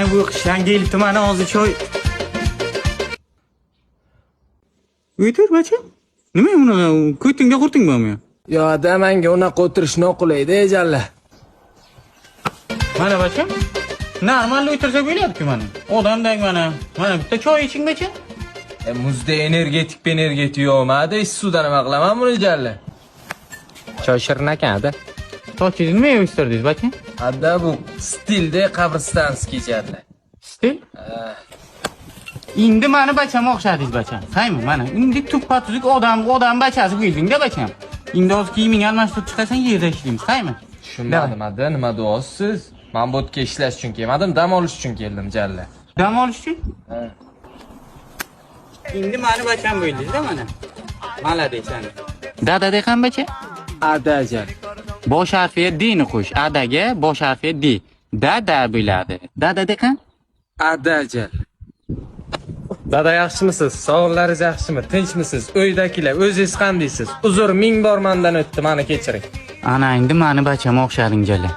Mana bu qishdan kelibdi, mana hozir choy. O'tir, bacham. Nima uni ko'tingga qurtingmi? Yo, ada, manga unaqa o'tirish noqulayda, jalla. Mana, bacham. Normal o'tirsa bo'ladi-ku mana. Odamdak mana. Mana bitta choy iching, bacham. E, muzda energetik energetik yo'qmi, ada? Issiqda nima qilaman buni, jalla? Choy shirin ekan, ada. Sochingizni nimaga o'stirdingiz, bacham? Ada, bu stilda qabristonskiy, jalla. Stil? Endi mani bacham o'xshadingiz, bacham. Saymi mana endi tuppa tuzuk odam, odam bachasi bo'lding-da, bacham. Endi hozir kiyimingni almashtirib chiqasan, yerda ishlaymiz, saymi? Tushunmadim, ada, nima deyapsiz? Men bu yerga ishlash uchun kelmadim, dam olish uchun keldim, jalla. Dam olish uchun? Endi mani bacham bo'ldingiz-da mana. Молодец ana. Dada deqan, bacha? Ada, jalla. Bosh harfiga D ni qo'sh. Adaga bosh harfi D. Dada bo'ladi. Dada deqan? Ada, jalla. Dada, yaxshimisiz? Sog'liqlaringiz yaxshimi? Tinchmisiz? Uydagilar, o'zingiz qandaysiz? Uzr, ming bor mandan o'tdi, meni kechiring. Ana endi mani bacham o'xshading, jala.